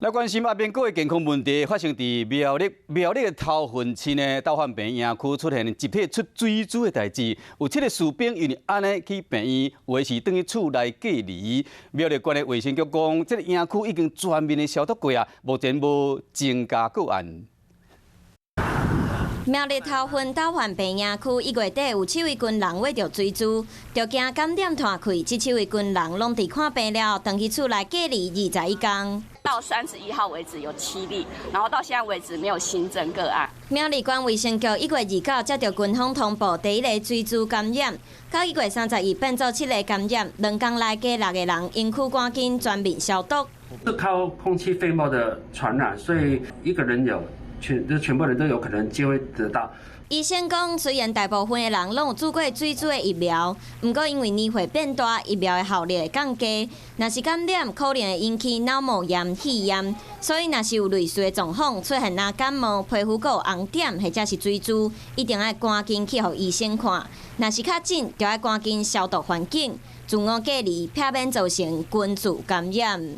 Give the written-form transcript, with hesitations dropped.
來關心阿邊閣的健康問題發生佇苗栗，苗栗的頭份市呢，斗煥坪營區出現集體出水珠的代誌，有七個士兵因為按呢去病院，有的是轉去厝內隔離。苗栗縣的衛生局講，這个營區已經全面的消毒過啊，目前無增加個案。苗栗頭份斗煥坪營區一月底有七位軍人搲著水珠，著驚感染湠開，這七位軍人攏佇看病了，轉去厝內隔離21工。到31號為止有七例，然後到現在為止沒有新增個案。苗栗縣衛生局1月29接著軍方通報第一个水珠感染，到1月31變做七个感染，2工內加六个人，營區趕緊全面消毒。是靠空氣飛沫的傳染，所以一個人有，全部人都有可能機會得到。醫生講，雖然大部分的人攏有注過水珠的疫苗，毋過因為年歲變大，疫苗的效力會降低。若是感染，可能會引起腦膜炎、肺炎。所以，若是有類似的狀況出現，若感冒、皮膚閣有紅點或者是水珠，一定愛趕緊去予醫生看。若是確診，就愛趕緊消毒環境，自我隔離，避免造成群聚感染。